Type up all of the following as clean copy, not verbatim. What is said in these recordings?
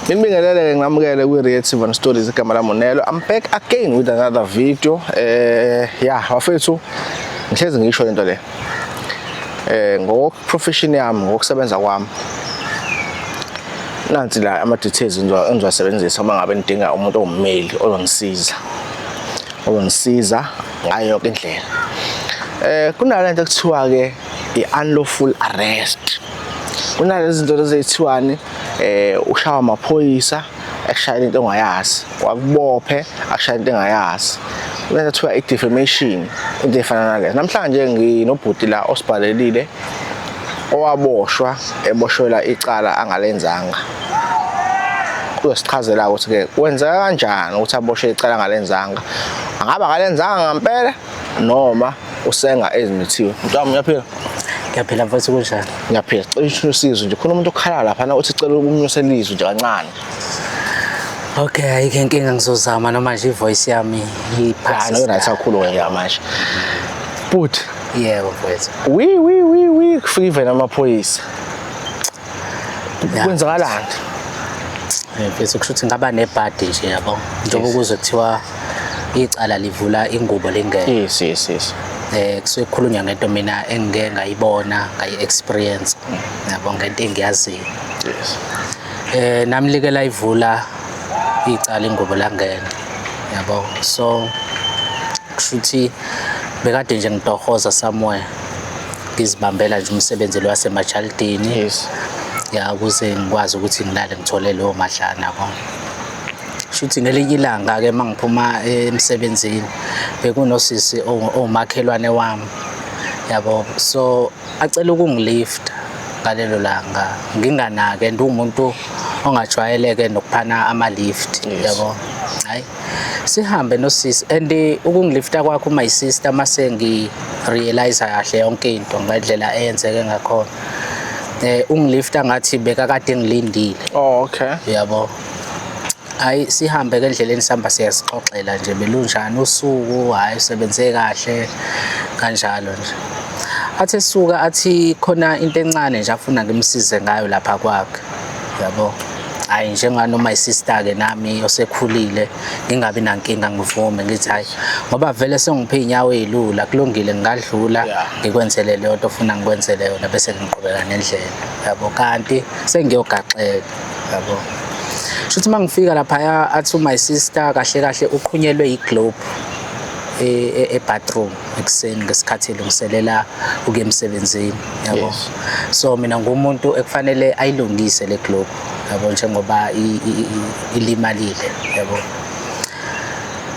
Nginibingelele nginamukele kwi Creative and Stories, igama lami uNelo. I'm back again with another video. Yeah, bafethu, ngihlezi ngisho lento le. Ngok profession yami, ngokusebenza kwami. Nansi la ama details engizowasebenzisa uma ngabe nidinga umuntu owummeli ozongisiza. Ozongisiza ngayo yonke indlela. Kunalento ekuthiwa ke i-unlawful arrest. Kunalezi zinto lezi ezithiwani, ushawa amaphoyisa ekushayela into ongayazi, wakubophe akushayela into engayazi. Kunento kuthiwa i-defamation, into efana nalezo. Namhlanje nginobhuti la osibhalelile owaboshwa eboshwela icala angalenzanga. Uzosichazela ukuthi-ke kwenzeka kanjani ukuthi aboshwe icala angalenzanga, angabe akalenzanga ngampela noma usenga ezimithiwe. Mntwami, uyaphila? Ngiyaphila mfowethu, kunjani? Ngiyaphila. Cela usho usizo nje, khona umuntu okhala laphana uthi cela umnyusele izwi nje kancane. Okay, ayikho inkinga, ngizozama noma nje ivoice yami iphasi. No, right kakhulu wena manje. But Yebo mfowethu. Wi wi wi wi, kufika even amaphoyisa. Kwenzakalani? Mfethu, kusho ukuthi ngaba nebhadi nje, yabo. Njengoba kuze kuthiwa icala livula ingubo lingene. Yes. Kusuke kukhulunywa ngento mina engike ngayibona, ngayi-experience. Yabo, ngento engiyaziyo. Nami like layivula icala ingubo langena. Yabo. So kusho ukuthi bekade nje ngitohoza somewhere, ngizibambela nje umsebenzi lo wasemajaldini. Ya, ukuze ngikwazi ukuthi ngilale ngithole leyo madlana, yabo. Shuthi ngelinye ilanga ke mangiphuma emsebenzini bekunosisi owumakhelwane wami, yabo, so acela ukungilifta ngalelo langa, nginganake, and umuntu ongajwayeleke nokuphana ama-lift. Yabo, hayi, sihambe nosisi and ukungilifta kwakho my sister, mase ngi-realize kahle yonke into ngendlela eyenzeke ngakhona, ungilifta ngathi bekakade ngilindile. Oh, okay. Yabo, hayi, sihambe ke endleleni, sihamba siyasixoxela nje belunjani usuku, hayi, usebenze kahle kanjalo nje. Athi esuka athi khona into encane nje afuna ngimsize ngayo lapha kwakhe, yabo. Hayi, njenganoma isister ke nami osekhulile, ngingabi nankinga, ngivume, ngithi hayi, ngoba vele sengiphe inyawo ezilula, kulungile, ngingadlula ngikwenzele leyo nto ofuna ngikwenzele yona, bese ngiqhubeka nendlela, yabo, kanti sengiyogaxeka, yabo. Shuthi mangifika laphaya athi my sister kahle kahle uqhunyelwe iglobe e-bathroom ekuseni ngesikhathi elungiselela ukuya emsebenzini, yabo. So mina ngumuntu ekufanele ayilungise le globe, yabo, njengoba ilimalile, yabo.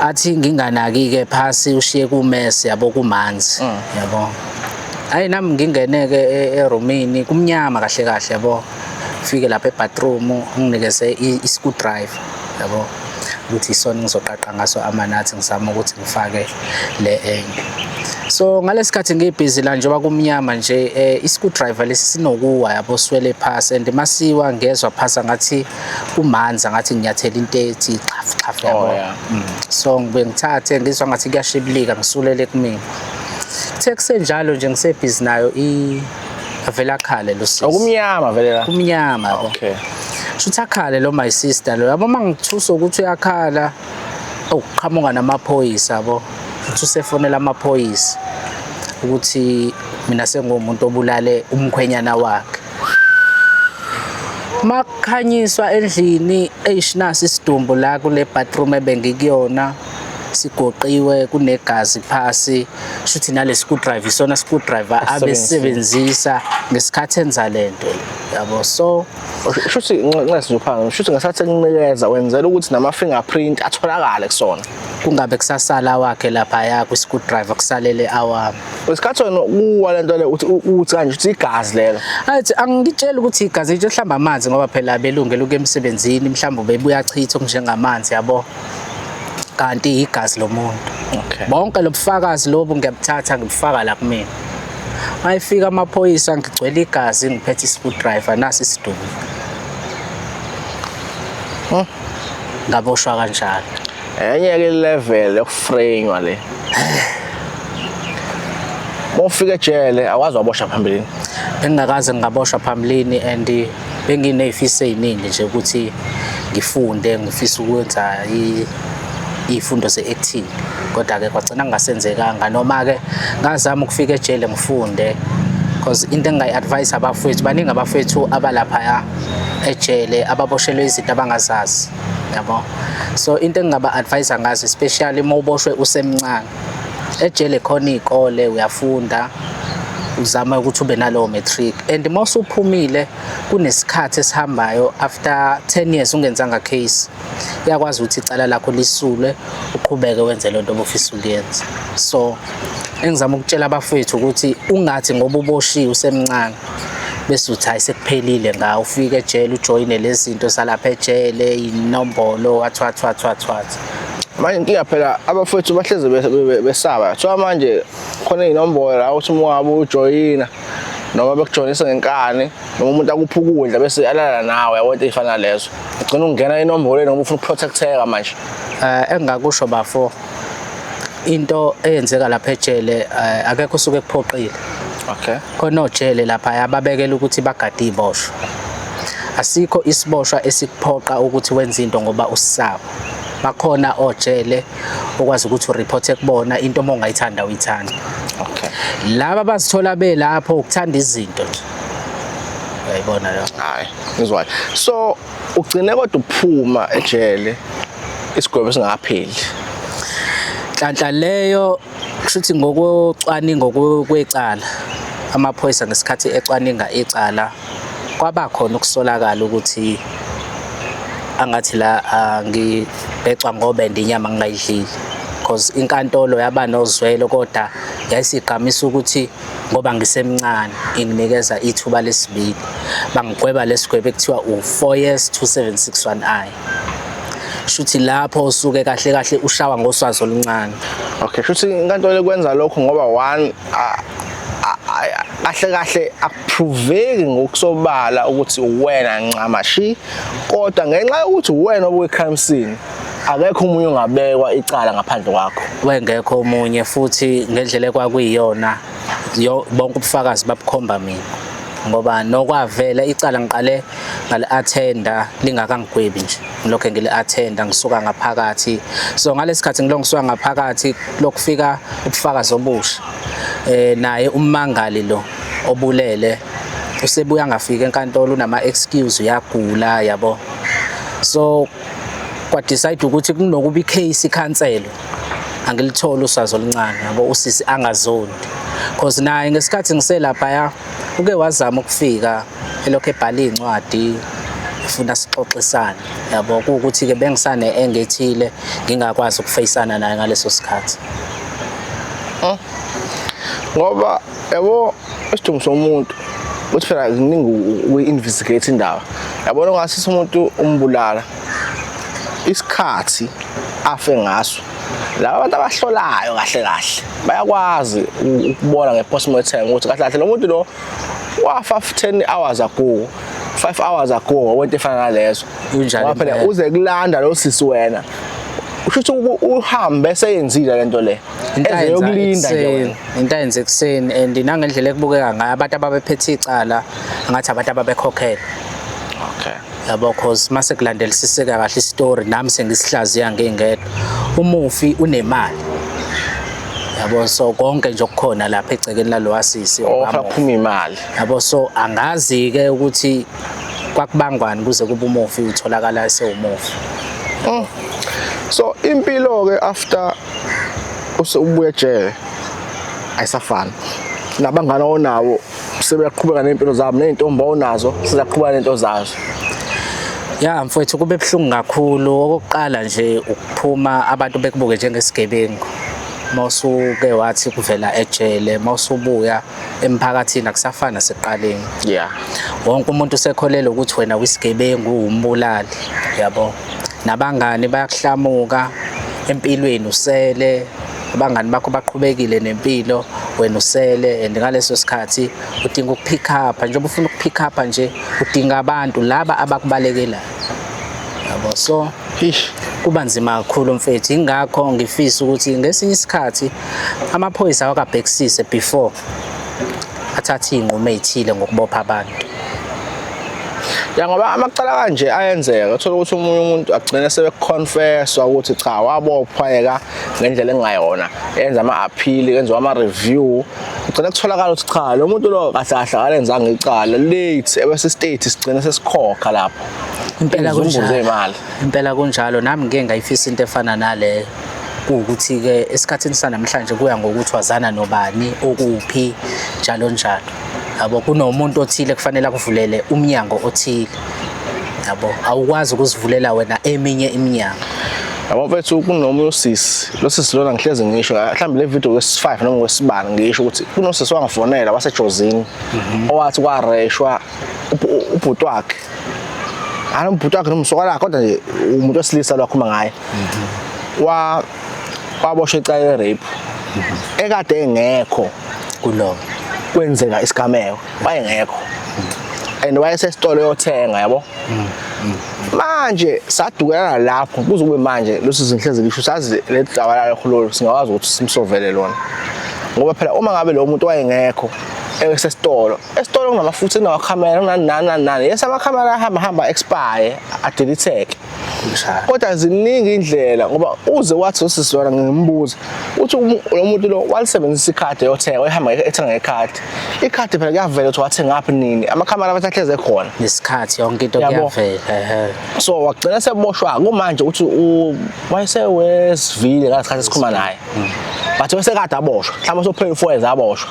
Athi nginganaki-ke phasi ushiye kumesi, yabo, kumanzi, yabo. Hayi, nami ngingene-ke erumini, kumnyama kahle kahle, yabo. Fike lapha ebathroom unginikeze i-screwdriver, yabo, ukuthi isona ngizoqaqa ngaso amanathi, ngizama ukuthi ngifake le enye. So ngalesikhathi ngibhizi la, njengoba kumnyama nje, i-screwdriver lesi sinokuwa, yabo, siwele phasi, and masiwa ngezwa phasi ngathi kumanzi, ngathi nginyathela into ethi xhafu xhafu, yabo. So ngibuye ngithathe, ngizwa ngathi kuyashibilika, ngisulele kumina. Kuthe kusenjalo nje ngisebhizi nayo, i avela akhale lo sisi. Okumnyama vele la. Kumnyama, yabo. Shuthi akhale lo my sister lo, yabo, mangithusa ukuthi uyakhala, okuqhamuka namaphoyisa, yabo, uthi usefonela amaphoyisa ukuthi mina sengumuntu obulale umkhwenyana wakhe. Makukhanyiswa endlini, eish, nasi isidumbu la kule bathroom ebengikuyona, sigoqiwe, kunegazi phasi. Shuthi nale screwdriver isona screwdriver abesebenzisa ngesikhathi enza lento le, yabo. So Shuthi nxa sizophanga, shuthi ngesikhathi ekunikeza wenzela ukuthi nama fingerprint atholakale kusona. Kungabe kusasala wakhe laphaya kwi-screwdriver, kusalele awami. Ngesikhathi wena kuwa lento le, uthi kanje uthi igazi lelo. Athi angitsheli ukuthi igazi nje, mhlawumbe amanzi, ngoba phela belungela ukuya emsebenzini, mhlawumbe bebuya achitha okunjengamanzi, yabo, kanti igazi lomuntu. Bonke lobufakazi lobu ngiyabuthatha, ngibufaka la kumina. Mayifika amaphoyisa ngigcwele igazi, ngiphethe i-screwdriver, nasi isidumbu. Ngaboshwa kanjalo. Enye ke level yokuframe le. Mawufika ejele awazi waboshwa phambilini? Bengingakaze ngaboshwa phambilini and Benginey'fiso ey'ningi nje ukuthi ngifunde, ngifisa ukwenza iy'fundo ze-acting, kodwa-ke kwagcina kungasenzekanga. Noma-ke ngazama ukufika ejele ngifunde, because into engingayi-advise abafowethu, baningi abafowethu abalaphaya ejele ababoshelwe izinto abangazazi, yabo. So into engingaba-advise ngazo, especially uma uboshwe usemncane, ejele khona iy'kole uyafunda, uzama ukuthi ube nalowo matric, and uma usuphumile kunesikhathi esihambayo after 10 years ungenzanga case, iyakwazi ukuthi icala lakho lisulwe, uqhubeke wenze lento obufisa ukuyenza. So engizama ukutshela abafowethu ukuthi ungathi ngoba uboshiwe usemncane bese uthi hayi sekuphelile ngawe, ufike ejele ujoyine lezi zinto zalapha ejele, inombolo, wathi wathi wathi wathi wathi. Manje inkinga phela abafowethu bahlezi besaba. Kuthiwa manje khona iy'nombolo la uthi uma ungabe ujoyina noma bekujoyinisa ngenkani noma umuntu akupha ukudla bese alala nawe, yabo, into ey'fana nalezo. Ugcina ungena enombolweni ngoba ufuna ukuprotecteka manje. Engingakusho bafo, into eyenzeka lapha ejele, akekho osuke ekuphoqile. Khona ojele lapha ababekela ukuthi bagade iy'boshwa. Asikho isiboshwa esikuphoqa ukuthi wenze into ngoba usisaba. Bakhona ojele okwazi ukuthi ureporte kubona into uma ungayithanda uyithanda. Laba bazithola belapho ukuthanda izinto nje. Uyayibona leyo? Hayi, ngizwayo. So ugcine kodwa uphuma ejele isigwebo singapheli. Nhlanhla leyo kushuthi ngokocwaningo kwecala, amaphoyisa ngesikhathi ecwaninga icala kwaba khona ukusolakala ukuthi angathi la ngibhecwa ngobende inyama ngingayidlile, because inkantolo yaba nozwelo kodwa yayisigqamisa ukuthi ngoba ngisemncane inginikeza ithuba lesibili, bangigweba lesigwebo ekuthiwa u-4 years 2761 I. Shuthi lapho usuke kahle kahle ushawa ngoswazi oluncane. Okay, shuthi inkantolo ikwenza lokho ngoba one, kahle kahle akuproveki ngokusobala ukuthi uwena ncamashi, kodwa ngenxa yokuthi uwena obuyi-crime scene akekho omunye ongabekwa icala ngaphandle kwakho. Wengekho omunye, futhi ngendlela ekwakuyiyona bonke ubufakazi babukhomba mina, ngoba nokwavela icala ngiqale ngale-attenda lingakangigwebi nje, ngilokhu ngile-attenda ngisuka ngaphakathi. So ngalesi sikhathi ngilokhu ngisuka ngaphakathi lokufika ubufakazi obusha, naye ummangali lo obulele usebuya ngafika enkantolo unama excuse, uyagula, yabo. So kwa decide ukuthi kunokuba icase ikhanselwe, angilitholi uswazi oluncane, yabo, usisi angazondi, cause naye ngesikhathi ngiselapha uke wazama ukufika elokhu ebhala iy'ncwadi efuna sixoxisane, yabo, kuwukuthi-ke bengisane engethile ngingakwazi ukufeyisana naye ngaleso sikhathi. Ngoba yabo isidumbu somuntu uthi phela kuningi ukuyi-investigate indaba, yabona, ungasisi umuntu umbulala isikhathi afe ngaso, laba abantu abahlolayo kahle kahle bayakwazi ukubona nge-postmortem ukuthi kahle kahle lo muntu lo wafa 10 hours ago, 5 hours ago, wento efana nalezo. Kunjalo. Ngoba phela Impela. uze kulanda lo sisi wena usho ukuthi uhambe seyenzile lento le Into eze ayenza yokulinda nje ekuseni, wena. Into ayenza ekuseni, and nangendlela ekubukeka ngayo abantu ababephethe icala ngathi abantu ababekhokhela. Yabo, cause mase kulandelisiseka kahle isitori nami sengisihlaziya ngingedwa, umufi unemali, yabo, so konke nje okukhona lapha egcekeni lalowa sisi Oh, okamufi. Kuphuma imali. Yabo, so angazi-ke ukuthi kwakubangwani kuze kube umufi utholakala esewumufi. So impilo ke after ubuye ejele ayisafani. Nabangani onawo sebeyaqhubeka nempilo zabo, nezintombi onazo sizaqhubeka nento zazo. Ya mfowethu, kube buhlungu kakhulu. Okokuqala nje ukuphuma abantu bekubuke njengesigebengu. Mawusuke wathi kuvela ejele, mawusubuya emphakathini akusafani nasekuqaleni. Wonke umuntu usekholelwa ukuthi wena uyisigebengu, umbulali, yabo. Nabangani bayakuhlamuka empilweni, usele abangani bakho baqhubekile nempilo, wena usele, and ngaleso sikhathi udinga ukupick up, njengoba ufuna ukupick up nje udinga abantu laba abakubalekelayo, yabo. So Ish. kuba nzima kakhulu mfethu, ingakho ngifisa ukuthi ngesinye isikhathi amaphoyisa awakabhekisise before athathe iy'nqumo ey'thile ngokubopha abantu. Ya, ngoba amacala kanje ayenzeka, uthola ukuthi omunye umuntu agcine sebeconfesswa ukuthi cha, wabophwa yeka ngendlela engayona, yenza ama-appeal, yenziwa ama-review, kugcina kutholakala ukuthi cha, lo muntu lo kahle kahle akalenzanga icala, late ebese state sigcina sesikhokha lapho Impela izizumbulu kunjalo. zey'mali. Impela kunjalo, nami ngike ngayifisa into efana naleyo. Kuwukuthi-ke esikhathini sanamhlanje kuya ngokuthi wazana nobani, okuphi, njalo njalo. Yabo, kunomuntu othile kufanele akuvulele umnyango othile. Yabo, awukwazi ukuzivulela wena eminye iminyango. Yabo mfethu, kunomunye usisi, lo sisi lona ngihlezi ngisho, mhlawumbe le video kwesi-5 noma kwesibani, ngisho ukuthi kunosisi wangifonela waseJozini owathi kwareshwa ubhuti wakhe, hayi ubhuti wakhe noma usoka lakhe, kodwa nje umuntu wesilisa lo akhuluma ngaye, wa waboshwa icala le-rape ekade engekho kulo kwenzeka isigameko, wayengekho and wayesesitolo yothenga, yabo. Manje sadukelana lapho kuze kube manje. Leso zinhlezi ngisho sazi le daba lakho lolu, singakwazi ukuthi simsovele lona, ngoba phela uma ngabe lo muntu wayengekho esesitolo, esitolo kunamafutha, kunamakhamera, kunani nani nani nani. Yes, amakhamera ahamba hamba expire, adeletheke. Kunjalo. Kodwa ziningi indlela, ngoba uze wathi usisi lona, ngimbuza uthi lo muntu lo walisebenzisa ikhadi eyothenga, wayehamba ethenga ngekhadi, ikhadi phela kuyavela ukuthi wathengaphi, nini, amakhamera abathi ahleze khona. Nesikhathi, yonke into. Yabo. Kuyavela, ehe. So wagcina seboshwa kumanje ukuthi wayesewesivile ngasikhathi esikhuluma naye, but wayesekade aboshwa, mhlawumbe sophela 4 years aboshwa,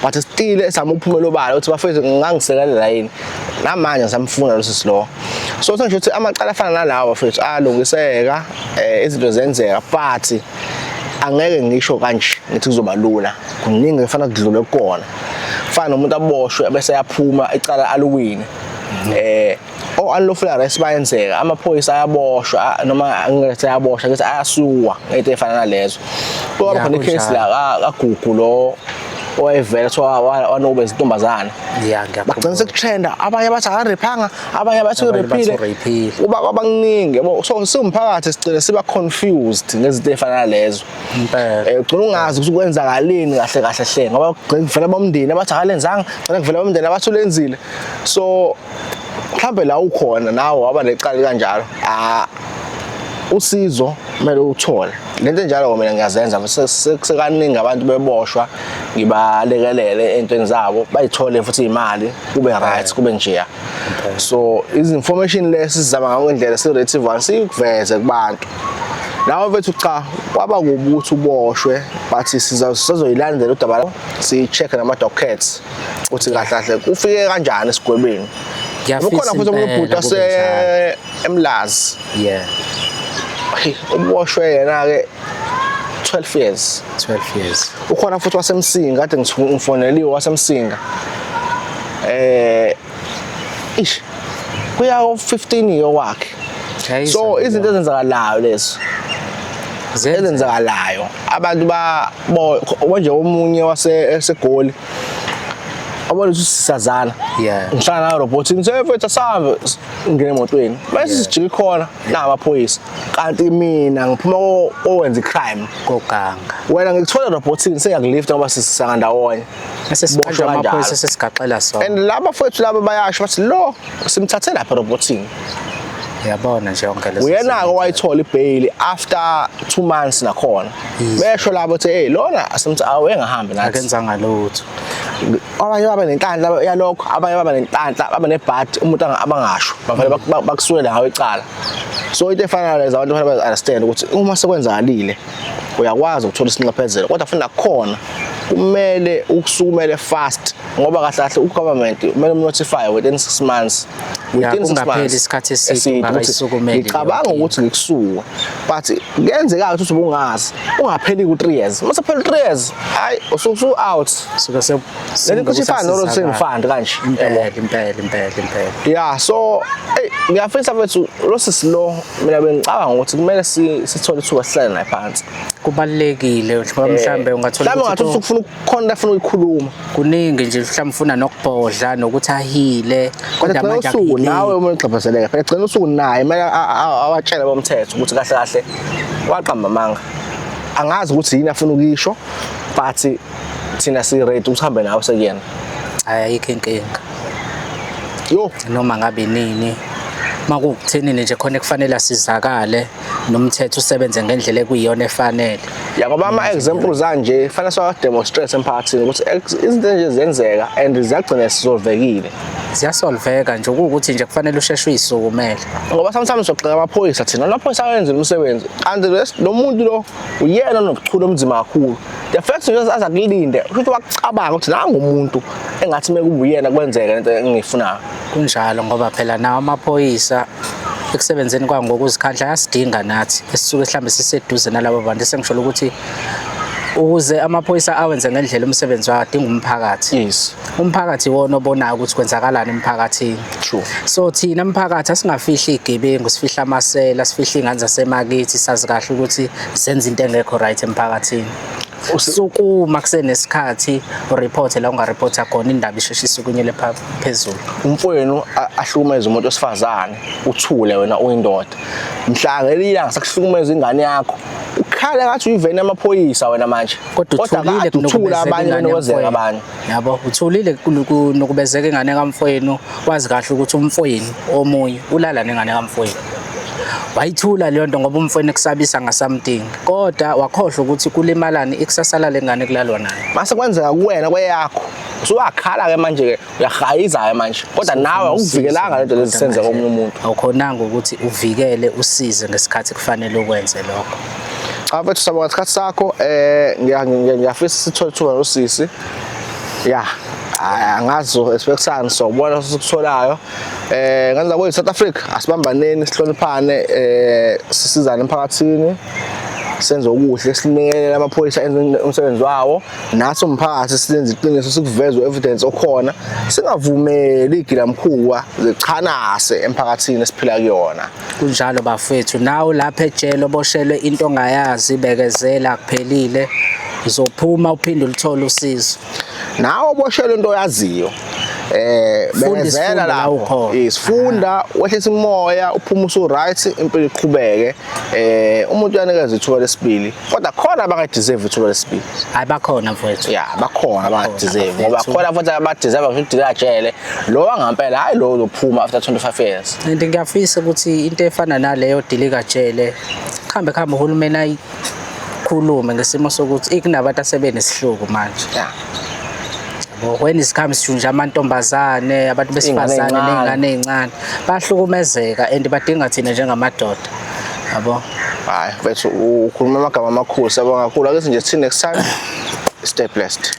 but still esama ukuphumela obala ukuthi bafethu ngangisekelela yini. Namanje ngisamfuna lo sisi lo. So sengisho ukuthi amacala afana nalawo bafethu alungiseka, izinto zenzeka, but angeke ngisho kanje ngithi kuzoba lula. Kuningi kufanele kudlule kukona. Fana nomuntu aboshwe bese yaphuma icala aluwine, o unlawful arrest bayenzeka, amaphoyisa ayaboshwa, noma angithi ayaboshwa, ngithi ayasuwa ngento efana nalezo. Kwaba khona icase la kaGugu lo owayevela kuthiwa wanokubeza intombazane. Ya, Bagcina ngiyakhumbula. sekutrenda, abanye bathi akarephanga, abanye bathi Abanye bathi urephile. urephile. Kuba kwabaningi, yabo. So siwumphakathi sigcine siba confused ngezinto ey'fana nalezo. Impela. Ugcina ungazi ukuthi kwenzakaleni kahle kahle hle, ngoba kugcina kuvela abomndeni abathi akalenzanga, gcina kuvela abomndeni abathi ulenzile. So mhlambe la ukhona nawe waba necala kanjalo, ah, usizo kumele uthole. Lento enjalo mina ngiyazenza sekaningi, abantu beboshwa ngibalekelele ey'ntweni zabo, bayithole futhi iy'mali, kube right, kube njeya. So izi-information le sizama ngayo indlela si-relative one sikuveze kubantu. Nawe mfethu, cha, kwaba kubi ukuthi uboshwe, but sizoyilandela udaba, si-check nama-dockets ukuthi kahle kahle kufike kanjani esigwebeni. Ngiyafisa Ukhona futhi omunye impela ubhuti kube ase njalo. eMlazi. Hey, uboshwe yena-ke 12 years. 12 years. Ukhona futhi waseMsinga, kade ngifoneliwe waseMsinga, ish, kuya ku 15 year wakhe. So izinto ezenzakalayo lezo, ezenzakalayo, abantu ba konje omunye wase eseGoli abona ukuthi sisazana, ngihlala nayo robot, ngithe mfethu asahambe, ngene emotweni, bese sijika ikhona na amaphoyisa, kanti mina ngiphuma kowenza icrime. Koganga. Wena ngikuthola robotini, sengiyakulifta ngoba sisisanga ndawonye. Bese Boshwa sibanjwa kanjalo. amaphoyisa, sesigaxela sona. And laba fethu laba bayasho, bathi lo simthathe lapha robotini. Uyabona nje yonke lezo Uyena-ke zinto. wayithola ibheyili after 2 months nakhona. Besho labo ukuthi hey, lona asimthi awengahambi nathi. Akenzanga lutho. Abanye baba nenhlanhla yalokho, abanye baba nenhlanhla, baba nebhadi, umuntu abangasho bavele bakuswele ngawo icala. So into efana nalezo, abantu kufanele bazi-understand ukuthi uma sekwenzakalile uyakwazi ukuthola isinxephezelo, kodwa futhi nakhona kumele ukusukumele fast, ngoba kahle kahle ugovernment kumele umnotify within 6 months, within 6 Kungapheli months isikhathi eside eside ukuthi ungakayisukumeli leyo ngicabanga nkinga. ukuthi ngikusuka, but kuyenzeka ukuthi ubungazi, ungapheli ku 3 years. Mase phela 3 years, hayi, usu out. Suke se Lento cishe ifana no road fund kanje. Impela, impela, impela, impela. Yeah, so hey, ngiyafisa mfethu, lo sisi lo mina bengicabanga ukuthi kumele sithole ithuba sihlale naye phansi. Kubalulekile ngoba mhlambe ungathola mhlawumbe ukuthi ungathola ukuthi ufuna khona afuna ukuyikhuluma. Kuningi nje, mhlawumbe ufuna nokubhodla nokuthi ahile. Kodwa Kodwa gcina manje usuku akuhileki. nawe uma ugxabhazeleka phela, gcina usuku naye kumele awatshele bomthetho ukuthi kahle kahle waqamba amanga. Angazi ukuthi yini afuna ukuyisho, but thina si-ready ukuthi hambe nawe sekuyena. Hayi, ayikho inkinga. Yo. Noma ngabe nini makukuthenini nje khona kufanele asizakale nomthetho usebenze ngendlela ekuyiyona efanele. Ya, ngoba ama-examples anje fanele siwa-demonstrate emphakathini ukuthi izinto nje ziyenzeka and ziyagcina sisolvekile. Ziyasolveka nje, kuwukuthi nje kufanele usheshe uyisukumele. Ngoba sometimes sogxeka amaphoyisa thina, amaphoyisa awenzile umsebenzi, kanti lo muntu lo uyena onobuchule obunzima kakhulu. The fact nje aza kulinde ukuthi wakucabanga ukuthi nangu umuntu engathi mekuba uyena kwenzeka lento engiyifunayo. Kunjalo, ngoba phela nawo amaphoyisa ekusebenzeni kwawo ngokuzikhandla ayasidinga nathi esisuke mhlambe siseduze nalabo bantu. Esengisholo ukuthi ukuze amaphoyisa awenze ngendlela umsebenzi wawo, adinga umphakathi. Umphakathi iwona obonayo ukuthi kwenzakalani emphakathini. So thina mphakathi asingafihli iy'gebengu, sifihle amasela, sifihle iy'ngane zasemakithi, sazi kahle ukuthi zenza into engekho right emphakathini. Sukuma kusenesikhathi, ureporte la ungareporta khona, indaba isheshe isukunyele phezulu. Umfowenu ahlukumeze umuntu wesifazane, uthule wena uyindoda. Mhla ngelinye ilanga sekuhlukumeza ingane yakho, ukhala ngathi uyiveni amaphoyisa wena manje. Kodwa uthulile. Kade uthula Kunokubezeka abanye ingane benokwezeka yamfowenu. abanye. Yabo, uthulile kunokubezeka ingane kamfowenu, wazi kahle ukuthi umfowenu omunye ulala nengane kamfowenu. Wayithula leyo nto ngoba umfowenu ekusabisa nga-something, kodwa wakhohlwa ukuthi kulimalani ikusasa lale ngane kulalwa nayo. Mase kwenzeka kuwena kweyakho, usuyakhala-ke manje-ke, uyahayiza-ke manje, kodwa nawe awukuvikelanga lento lezi senzeka komunye umuntu. Awukhonanga ukuthi uvikele, usize ngesikhathi kufanele ukwenze lokho. Cha mfethu, sabonga isikhathi sakho. Ngiyafisa sithole ithuba nosisi. Ya, angazi esibekusani, sobona sikutholayo. Ngenza kuyi South Africa, asibambaneni, sihloniphane, sisizane emphakathini, senze okuhle, sinikele amaphoyisa enze umsebenzi wawo, nathi umphakathi silenze iqiniso, sikuveze evidence okhona, singavumeli igilamkhuba zichanase emphakathini esiphila kuyona. Kunjalo bafethu, nawe lapha ejele oboshelwe into ongayazi, bekezela, kuphelile, uzophuma uphinde ulithole usizo. Nawe oboshelwe into oyaziyo, Funda bekezela isifundo la lapho. ukhona. Yes, funda, wehlisa umoya, uphume usu right, impilo iqhubeke. Umuntu uyanikeza ithuba lesibili, kodwa khona abangadeserve ithuba lesibili. Hayi, bakhona mfowethu. Ya, bakhona abangadeserve, ngoba bafethu. khona futhi abadeserve ukuthi jele lo wangampela, hayi lo uzophuma after 25 years. And ngiyafisa ukuthi into efana naleyo dilika jele kuhambe kuhambe uhulumeni ayikhulume ngesimo sokuthi kunabantu asebenesihluku manje. Yabo, when it comes to nje amantombazane, abantu besifazane Iy'ngane ney'ngane ey'ncane bayahlukumezeka and badinga thina njengamadoda, yabo. Hayi mfethu, ukhuluma amagama amakhulu, siyabonga kakhulu. Ake nje see next time, stay blessed.